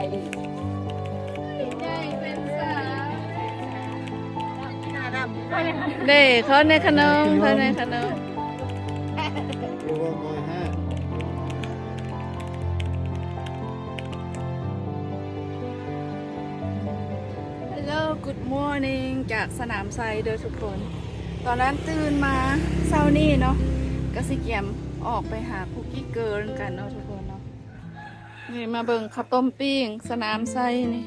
ເດ້ ຂໍແນ່ຂະໜົມ ຂໍແນ່ຂະໜົມ. Hello, good morning ຈາກສະໜາມໄຊເດີທຸກຄົນ. ຕອນນັ້ນຕື່ນມາເຊົ້ານີ້ເນາະ ກະຊິກຽມອອກໄປຫາຄຸກກີ້ເກີນກັນເນາະທຸກຄົນເນາະ. ນີ້ມາເບິ່ງເຂົ້າຕົ້ມປີ້ງສະໜາມໄຊນີ້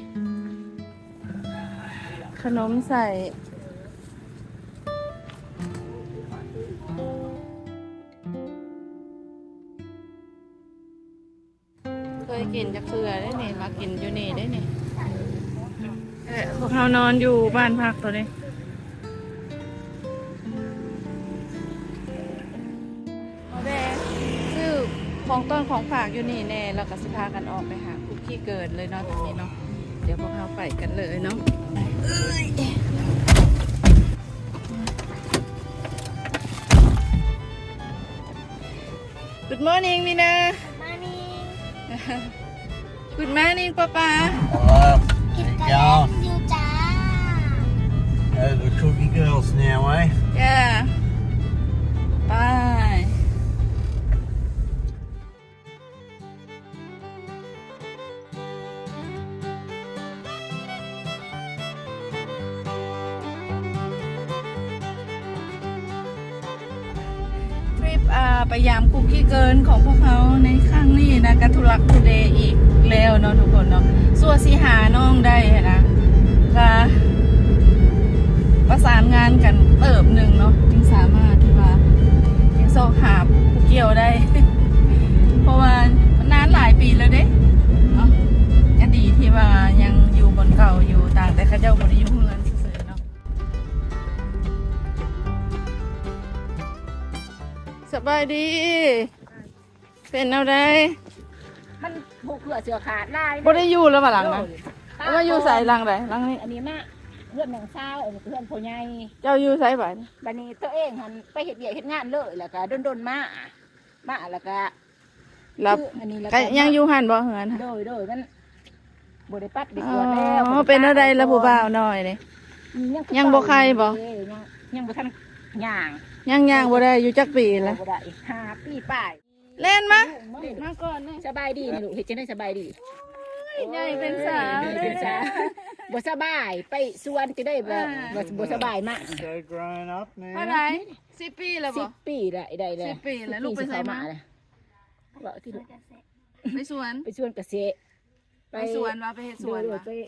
ຂະໜົມໃສ່ ເຄີຍກິນຈັກເທື່ອເດ້ນີ້ ມາກິນຢູ່ນີ້ເດ້ນີ້. ແລະ ພວກເຮົານອນຢູ່ບ້ານພັກໂຕນີ້. ມາແວ່ຊື້ຂອງຕົ້ນຂອງຝາກຢູ່ນີ້ແດ່ ແລ້ວກໍຊິພາກັນອອກໄປຫາຄຸກກີ້ເກີນເລີຍເນາະ ຕອນນີ້ເນາະ. ດຽວພວກເຮົາໄປກັນເລີຍເນາະ. Good morning, Mina. Good morning. Good morning, Papa. Hello. ກິນກາແຟຢູ່ຈ້າ. Uh, the Cookie Girls now, eh? Yeah. Bye. ທຣິບ ອ່າ ໄປຢາມຄຸກກີ້ເກີນຂອງພວກເຮົາໃນຄັ້ງນີ້ນະ ກະທຸລັກທຸເລອີກແລ້ວເນາະທຸກຄົນເນາະ. ຊົ່ວຊິຫານ້ອງໄດ້ຫັ້ນນະ ກະປະສານງານກັນເຕີບໜຶ່ງເນາະ ຈຶ່ງສາມາດທີ່ວ່າຍັງຊອກຫາຜູ້ກ່ຽວໄດ້ ເພາະວ່ານານຫຼາຍປີແລ້ວເດ້ເນາະ. ກະດີທີ່ວ່າຍັງຢູ່ບ່ອນເກົ່າຢູ່ ຕ່າງແຕ່ເຂົາເຈົ້າບໍ່ໄດ້ຢູ່ເຮືອນຊື່ໆເນາະ. ສະບາຍດີ. ເປັນແນວໃດ? ມັນບໍ່ເຄືອເສື້ອຂາດຫຼາຍ. ບໍ່ໄດ້ຢູ່ແລ້ວວ່າຫຼັງນະ? ໂດຍ. ແລ້ວມາຢູ່ໃສ? ຫຼັງໃດ? ຫຼັງນີ້? ອັນນີ້ມາເຮືອນນ້ອງສາວ ອັນນີ້ເຮືອນພໍ່ໃຫຍ່. ເຈົ້າຢູ່ໃສບາດນີ້? ບາດນີ້ຕົວເອງຫັ້ນໄປເຮັດວຽກເຮັດງານເລີຍ ແລ້ວກະດົນໆມາ ມາແລ້ວກະ ແລ້ວ ຄືອັນນີ້ແລ້ວກະ ກະຍັງຢູ່ຫັ້ນບໍ່ເຮືອນ? ໂດຍໆ ມັນບໍ່ໄດ້ປັດໄດ້ກວາດແລ້ວ. ອໍ ເປັນແນວໃດລະຜູ້ບ່າວນ້ອຍນີ້? ອືມ ຍັງ ຍັງບໍ່ໄຄບໍ່? ເດ້ ຍັງ ຍັງບໍ່ທັນຍ່າງ ຍັງຍ່າງບໍ່ໄດ້. ຢູ່ຈັກປີລະ? ບໍ່ໄດ້ ຫ້າປີປາຍ. ແລ່ນມາ ມາກ່ອນເລີຍ. ສະບາຍດີລູກ ເຮັດຈັ່ງໃດສະບາຍດີ? ໂອ້ຍ ໃຫຍ່ເປັນສາວ ໃຫຍ່ເປັນສາວ. ບໍ່ສະບາຍ ໄປສວນຈັ່ງໃດບໍ່ ອ່າ ບໍ່ ບໍ່ສະບາຍມາ. So grown up now. ເທົ່າໃດ? ສິບປີແລ້ວບໍ່? ສິບປີໄດ້ ໄດ້ແລ້ວ. ສິບປີແລ້ວ. ສິບປີ ລູກໄປໃສມາ? ເວົ້າທີ່ລູກ ໄປສວນ ໄປສວນກະເສະ. ໄປ ໄປສວນວ່າ ໄປເຮັດສວນວ່າ? ໂດຍ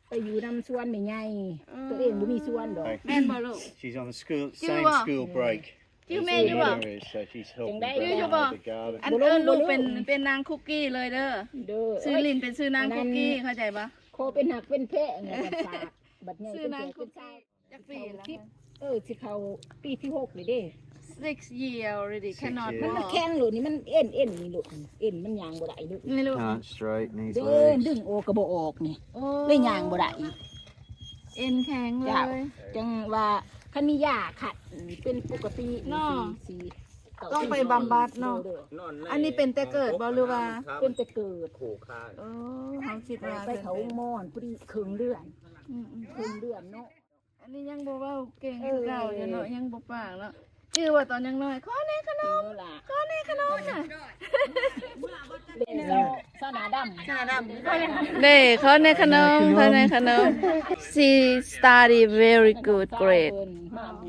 ໄປ ໄປຢູ່ນຳສວນແມ່ໃຫຍ່. ເອີ ຕົວເອງບໍ່ມີສວນດອກ. ແມ່ນບໍ່ລູກ? She's on a school, ຈື່ same ບໍ່? School break. ຈື່ແມ່ຢູ່ບໍ່? As the other is, so she's helping แม่อยู่บ่? Brother with the garden. ອັນ ບໍ່ລົງ ເອີ້ນລູກເປັນ ບໍ່ລົງ ເປັນນາງຄຸກກີ້ເລີຍເດີ. ເດີ ຊື່ຫຼິ້ນເປັນຊື່ນາງຄຸກກີ້ ເອີຍ ເຂົ້າໃຈບໍ່? ຂໍເປັນຮັກເປັນແພງ ບັດ ບັດໃຫຍ່ ຊື່ນາງຄຸກກີ້. ຈັກປີລະ? ສິບ ເອີ ຊິເຂົ້າປີທີຫົກນີ້ເດ້. Six year already. Six year. Cannot walk. ມັນແຂງໂລດນີ້ ມັນເອັນ ເອັນນີ້ໂລດ ເອັນມັນຍ່າງບໍ່ໄດ້ໂລດ. ນີ້ລູກ Can't straight, knees ເດີ loose. ດຶງອອກກໍບໍ່ອອກນີ້. ໂອ້ ເລີຍຍ່າງບໍ່ໄດ້. ເອັນແຂງເລີຍ. ຈັ່ງວ່າຄັນມີຢາຂັດເປັນປົກກະຕິເນາະ ຊິ ຕ້ອງໄປບຳບັດເນາະ. ໂດຍ ໂດຍ. ອັນນີ້ເປັນແຕ່ເກີດບໍ່ ຫຼືວ່າ? ເປັນແຕ່ເກີດ. ໂອ້ ເຮົາຄິດວ່າໄປເຂົ້າໂຮງໝໍພຸ້ນເຄິ່ງເດືອນ. ອືມໆ ເຄິ່ງເດືອນເນາະ. ອັນນີ້ຍັງບໍ່ເວົ້າເກັ່ງຄືເກົ່າຢູ່ເນາະ ເອີ ຍັງບໍ່ປາກເນາະ. ຈື່ວ່າຕອນຍັງນ້ອຍ ຂໍແນ່ຂະໜົມ ຂໍແນ່ຂະໜົມນະ. ສາວໜ້າດຳ ສາວໜ້າດຳ ເດ້ ຂໍແນ່ຂະໜົມ ຂໍແນ່ຂະໜົມ. She study very good grade.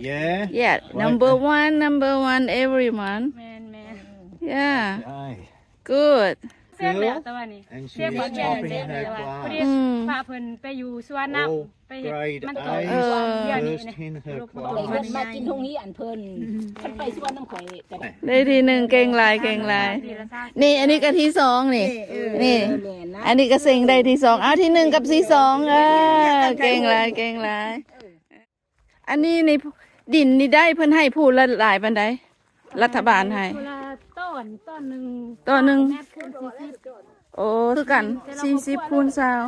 Yeah? Yeah, number one, number one every month. ແມ່ນໆ. Yeah. Good. ເສັດແລ້ວ ແຕ່ວ່ານີ້ ເສັດແລ້ວ ພອດີພາເພິ່ນໄປຢູ່ສວນນຳ ໄປເຮັດ ມັນກໍ ເອີ ເດືອນນີ້ ໄດ້ເງິນມາກິນໂຮງຮຽນເພິ່ນ ຄັນໄປສວນນຳຂ້ອຍກໍໄດ້ ໄດ້ທີໜຶ່ງ. ເກັ່ງຫຼາຍ ເກັ່ງຫຼາຍ. ນີ້ ອັນນີ້ກໍທີສອງນີ້ ນີ້ ອັນນີ້ກໍເສັງໄດ້ທີສອງ. ເອົາ ທີໜຶ່ງກັບທີສອງ. ເອີ ເກັ່ງຫຼາຍ ເກັ່ງຫຼາຍ. ອັນນີ້ນີ້ ດິນນີ້ໄດ້ເພິ່ນໃຫ້ຜູ້ລະຫຼາຍປານໃດ? ລັດຖະບານໃຫ້ ຜູ້ລະຕ້ອນ ຕ້ອນໜຶ່ງ ຕ້ອນໜຶ່ງ ແມັດຄູນສີ່ສິບ. ໂອ້ ຄືກັນ ສີ່ສິບຄູນຊາວ.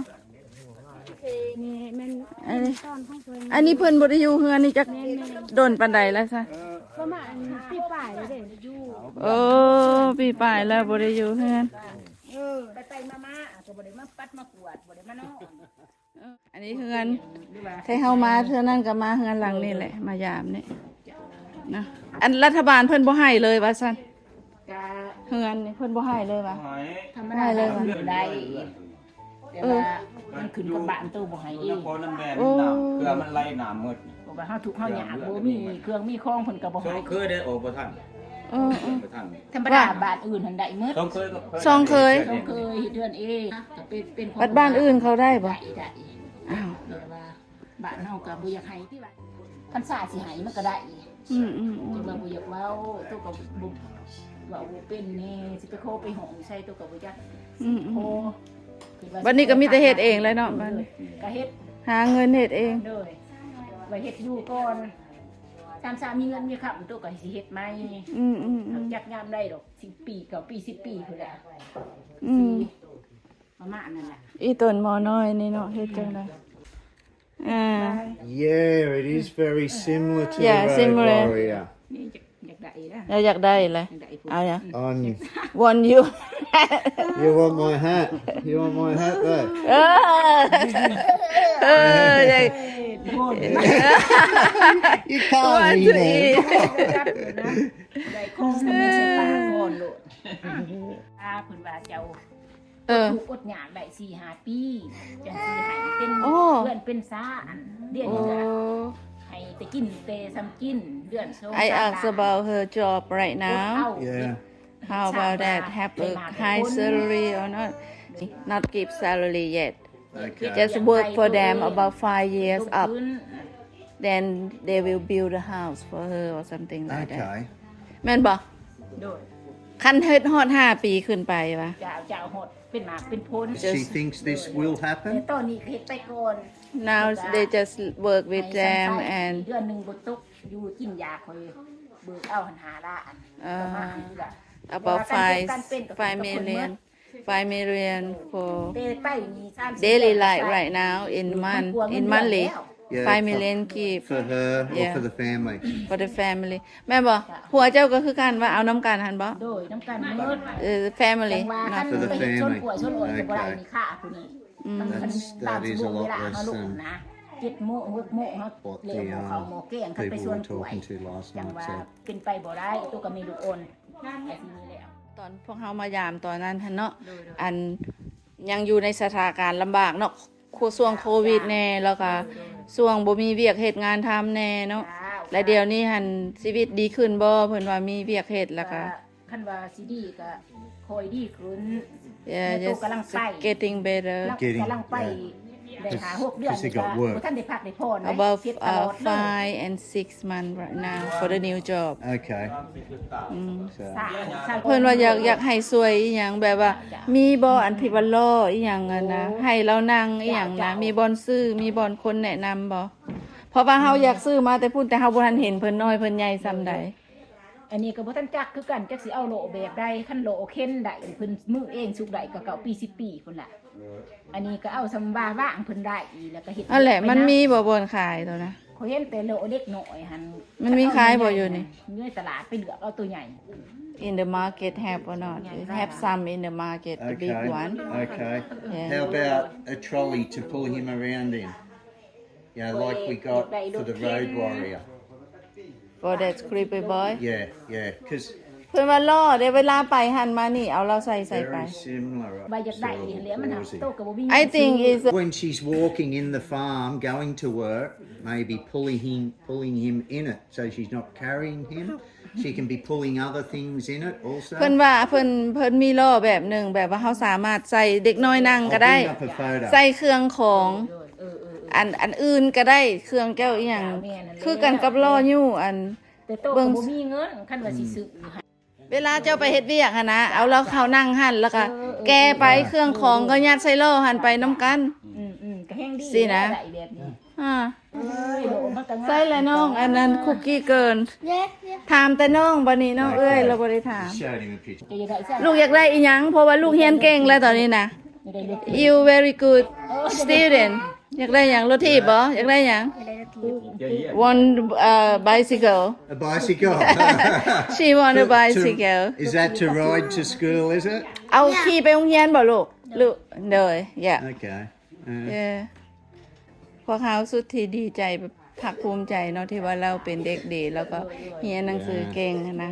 ນີ້ແມ່ນ ອັນນີ້ ຕ້ອນຂອງເພິ່ນ. ອັນນີ້ເພິ່ນບໍ່ໄດ້ຢູ່ເຮືອນນີ້ຈັກ ແມ່ນໆ ດົນປານໃດແລ້ວຊະ? ປະມານປີປາຍແລ້ວເດ້. ໂອ້ ປີປາຍແລ້ວບໍ່ໄດ້ຢູ່ເຮືອນ. ເອີ ໄປໆມາໆ ກໍບໍ່ໄດ້ມາປັດມາກວາດ ບໍ່ໄດ້ມານອນ. ເອີ ອັນນີ້ເຮືອນ ແຕ່ເຮົາມາເທື່ອນັ້ນກໍມາເຮືອນຫຼັງນີ້ແຫຼະ ມາຢາມນີ້ນະ. ອັນລັດຖະບານເພິ່ນບໍ່ໃຫ້ເລີຍວ່າຊັ້ນ ກະ ເຮືອນນີ້ເພິ່ນບໍ່ໃຫ້ເລີຍວ່າ ບໍ່ໃຫ້ ທຳມະດາ ບໍ່ໃຫ້ເລີຍວ່າ ໄດ້ ແຕ່ວ່າມັນຂຶ້ນກັບບ້ານໂຕບໍ່ໃຫ້ເອງ. ໂອ້ ເພື່ອມັນໄຫຼນ້ຳໝົດ ເພາະວ່າເຮົາທຸກເຮົາຍາກ ບໍ່ມີເຄື່ອງມີຂອງເພິ່ນກໍບໍ່ໃຫ້. ຊ່ອງເຄີຍໄດ້ອອກບໍ່ທັນ. ເອີ ເອີ ບໍ່ທັນ. ທຳມະດາບ້ານອື່ນຫັ້ນໄດ້ໝົດ. ຊ່ອງເຄີຍກໍ ຊ່ອງເຄີຍເຮັດເຮືອນເອງ ກໍເປັນ ເປັນຂອງ ບັດບ້ານອື່ນເຂົາໄດ້ບໍ່? ໄດ້ ໄດ້. ອ້າວ ແຕ່ວ່າບ້ານເຮົາກໍບໍ່ຢາກໃຫ້ ທີ່ວ່າພັນສາຊິໃຫ້ມັນກໍໄດ້. ອືມໆໆ ແຕ່ວ່າບໍ່ຢາກເວົ້າ ໂຕກໍບໍ່ ເວົ້າບໍ່ເປັນແດ່ ຊິໄປຂໍໄປຮ້ອງໃສ ໂຕກໍບໍ່ຈັກ. ອືມໆ ໂອ້ ບັດນີ້ກໍມີແຕ່ເຮັດເອງແຫຼະເນາະ ບັດນີ້ ກໍເຮັດ ຫາເງິນເຮັດເອງ. ໂດຍ ໄວ້ເຮັດຢູ່ກ່ອນ ຕາມສາມີເງິນມີຄຳ ໂຕກໍຊິເຮັດໃໝ່. ອືມໆໆ ຈັກຍາມໃດດອກ ສິບປີ ເກົ້າປີ ສິບປີພຸ້ນແຫຼະ. ອືມ ປະມານນັ້ນແຫຼະ. ອີຕົນໝໍນ້ອຍນີ້ເນາະ ເຮັດຈັ່ງໃດ? ອ່າ Yeah, it is very similar to the Road Warrior. ນີ້ຢາກ ຢາກໄດ້ນະ ແລ້ວຢາກໄດ້ແຫຼະ ຢາກໄດ້ພຸ້ນ. ເອົາຫຍັງ? ອອນ Want you. You want my hat? You want my hat though? ເອີ ເອີ ຢາກ You can't eat it. ໄດ້ຂອງ ເພິ່ນມີໃສ່ປາກກ່ອນໂລດ ອາ ເພິ່ນວ່າເຈົ້າ ເອີ ອົດທຸກອົດຍາກໄດ້ສີ່ຫ້າປີ ຈັ່ງຊິໃຫ້ເປັນ ໂອ້ ເຮືອນເປັນຊານ. ດຽວນີ້ກໍ ໂອ້ ໃຫ້ແຕ່ກິນແຕ່ສ່ຳກິນ ເດືອນສອງ I ask about her job right now. Yeah. How about that? Have a high salary or not? Not give salary yet. Okay. Just work for them about five years up. Then they will build a house for her or something like that. Okay. ແມ່ນບໍ່? ໂດຍ ຄັນເຮັດຮອດຫ້າປີຂຶ້ນໄປວ່າ ເຈົ້າ ເຈົ້າ ຮອດເປັນໝາກເປັນຜົນ. She thinks this will happen. ແຕ່ຕອນນີ້ເຮັດໄປກ່ອນ. Now they just work with them and ເດືອນໜຶ່ງບໍ່ຕົກ ຢູ່ກິນຢາຂ້ອຍເບີກເອົາຫັ້ນຫ້າລ້ານ. ເອີ ປະມານນີ້ລະ about five, five million. Five million for daily life right now in month, in monthly. Yeah, five million ກີບ for her or for the family? For the family. ແມ່ນບໍ່? ຜົວເຈົ້າກໍຄືກັນວ່າເອົານຳກັນຫັ້ນບໍ່? ໂດຍ ນຳກັນໝົດ. ເອີ family ເນາະ for the family. Okay. ເຈັດໂມງ ຫົກໂມງ ເຮົາ what the people were talking to last night said. ເຮົາ ເຮົາ ເຮົາ ເຮົາ ເຮົາ ເຮົາ ເຮົາ ເຮົາ ເປັນໄປບໍ່ໄດ້ ໂຕກໍມີລູກອ່ອນ ແຕ່ທີ່ນີ້ແລ້ວ ຕອນພວກເຮົາມາຢາມຕອນນັ້ນຫັ້ນເນາະ ໂດຍໆ ອັນ ຍັງຢູ່ໃນສະຖານະການລຳບາກເນາະ ໂຄ ຊ່ວງໂຄວິດແດ່ ແລ້ວກໍ ໂດຍໆ ຊ່ວງບໍ່ມີວຽກເຮັດງານທຳແດ່ເນາະ ເຈົ້າ ແລະ ດຽວນີ້ຫັ້ນຊີວິດດີຂຶ້ນບໍ່? ເພິ່ນວ່າມີວຽກເຮັດ ແລ້ວກໍ ກໍຄັນວ່າຊິດີກໍຄ່ອຍດີຂຶ້ນ. Yeah, ໂຕ just ກຳລັງໄປ getting better. ກຳລັງ ກຳລັງໄປ yeah. ໄດ້ຫ້າຫົກເດືອນ 'Cause he got work. ບໍ່ທັນໄດ້ພັກໄດ້ຜ່ອນ About, ເຮັດຕະຫຼອດເລີຍ uh, five and six months right now for the new job. Okay. ອືມ so ເພິ່ນວ່າຢາກ ຢາກໃຫ້ຊ່ວຍອີ່ຫຍັງ ແບບວ່າ ມີບໍ່ ອັນທີ່ວ່າລໍ້ອີ່ຫຍັງຫັ້ນນະ ໂອ້ ໃຫ້ລາວນັ່ງອີ່ຫຍັງນະ ເຈົ້າ ເຈົ້າ ມີບ່ອນຊື້ ມີບ່ອນຄົນແນະນຳບໍ່? ເພາະວ່າເຮົາ ອືມ ຢາກຊື້ມາແຕ່ພຸ້ນ ແຕ່ເຮົາບໍ່ທັນເຫັນເພິ່ນນ້ອຍເພິ່ນໃຫຍ່ສ່ຳໃດ. ໂດຍໆ. ອັນນີ້ກໍບໍ່ທັນຈັກຄືກັນ ຈັກຊິເອົາລໍ້ແບບໃດ ຄັນລໍ້ເຂັນໄດ້ ເພິ່ນມືເອງສຸກໄດ້ກໍເກົ້າປີ ສິບປີພຸ້ນລະ. ອັນນີ້ກໍເອົາສ່ຳວ່າວ່າງເພິ່ນໄດ້ ແລ້ວກໍເຮັດ ອັນແຫຼະ ມັນມີບໍ່ບ່ອນຂາຍໂຕນະ? ຂ້ອຍເຫັນແຕ່ລໍ້ເດັກນ້ອຍຫັ້ນ. ມັນມີຂາຍບໍ່ຢູ່ນີ້? ຢູ່ໃນຕະຫຼາດ ໄປເລືອກເອົາໂຕໃຫຍ່. In the market have or not? Have some in the market, the big one. Okay. Yeah. How about a trolley to pull him around in? Yeah, like we got for the Road Warrior. For that creepy boy? Yeah, yeah, 'cause ເພິ່ນວ່າລໍ້ເດ້ ເວລາໄປຫັ້ນມານີ້ ເອົາລາວໃສ່ ໃສ່ໄປ very similar. ວ່າຢາກໄດ້ແຫຼະ ມັນຫາໂຕກໍບໍ່ມີເງິນ. I think is when she's walking in the farm, going to work, maybe pulling him, pulling him in it, so she's not carrying him. She can be pulling other things in it also. ເພິ່ນວ່າເພິ່ນ ເພິ່ນມີລໍ້ແບບໜຶ່ງ ແບບວ່າເຮົາສາມາດໃສ່ເດັກນ້ອຍນັ່ງກໍໄດ້ I'll bring up a photo. ໃສ່ເຄື່ອງຂອງ ເອີ ເອີ ເອີ ອັນ ອັນອື່ນກໍໄດ້ ເຄື່ອງເຈົ້າອີ່ຫຍັງ ເຈົ້າ ແມ່ນ ຄືກັນກັບລໍ້ຍູ້ອັນ ແຕ່ໂຕກໍບໍ່ມີເງິນ ຄັນວ່າຊິຊື້ໃຫ້. ເວລາເຈົ້າໄປເຮັດວຽກຫັ້ນນະ ເອົາລາວເຂົ້ານັ່ງຫັ້ນ ແລ້ວກໍ ເອີ ເອີ ແກ່ໄປ ເອີ ເຄື່ອງຂອງກໍຍັດໃສ່ລໍ້ຫັ້ນໄປນຳກັນ. ອືມໆ ກໍແຮງດີ ຊີ້ນະ ໄດ້ແບບນີ້. ອ່າ ໃສ່ແຫຼະນ້ອງ ອັນນັ້ນຄຸກກີ້ເກີນ ຖາມແຕ່ນ້ອງ ບັດນີ້ນ້ອງເອື້ອຍລາວບໍ່ໄດ້ຖາມ. ລູກຢາກໄດ້ອີ່ຫຍັງ? ເພາະວ່າລູກຮຽນເກັ່ງແລ້ວຕອນນີ້ນະ. You very good student. ຢາກໄດ້ຫຍັງ? ລົດຖີບບໍ່? ຢາກໄດ້ຫຍັງ? Want a bicycle? A bicycle. She want a bicycle. Is that to ride to school, is it? ເອົາຂີ່ໄປໂຮງຮຽນບໍ່ລູກ? ລູກ ໂດຍ yeah Okay. ເອີພວກເຮົາສຸດທີ່ດີໃຈ ພາກພູມໃຈເນາະ ທີ່ວ່າລາວເປັນເດັກດີ ແລ້ວກໍຮຽນໜັງສືເກັ່ງຫັ້ນນະ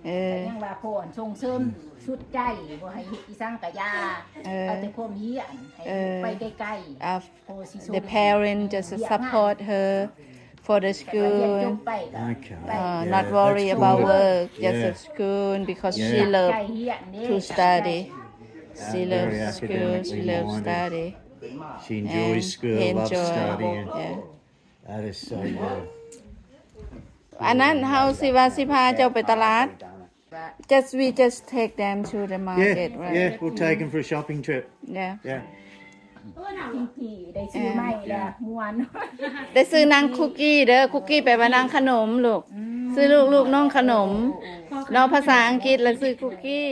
ເອີ ຍັງວ່າພໍ່ສົ່ງເສີມສຸດໃຈ ບໍ່ໃຫ້ເຮັດອີສັງກະຢ່າ ເອີ ເອົາແຕ່ຄວາມຮຽນ ໃຫ້ໄປໄກໆ the parent just support her for the school, uh, not worry about work, just at school because she love to study. She love school, she love study. She enjoys school, loves studying. That is so good. ອັນນັ້ນເຮົາຊິວ່າຊິພາເຈົ້າໄປຕະຫຼາດ. Just we just take them to the market, right? Yeah, we'll take them for a shopping trip. Yeah. Yeah. ໄດ້ຊື້ໃໝ່ແລ້ວມ່ວນ ໄດ້ຊື້ນາງຄຸກກີ້ເດີ ຄຸກກີ້ແປວ່ານາງຂະໜົມລູກ ຊື້ລູກໆນ້ອງຂະໜົມເນາະ ພາສາອັງກິດລະຊື້ຄຸກກີ້.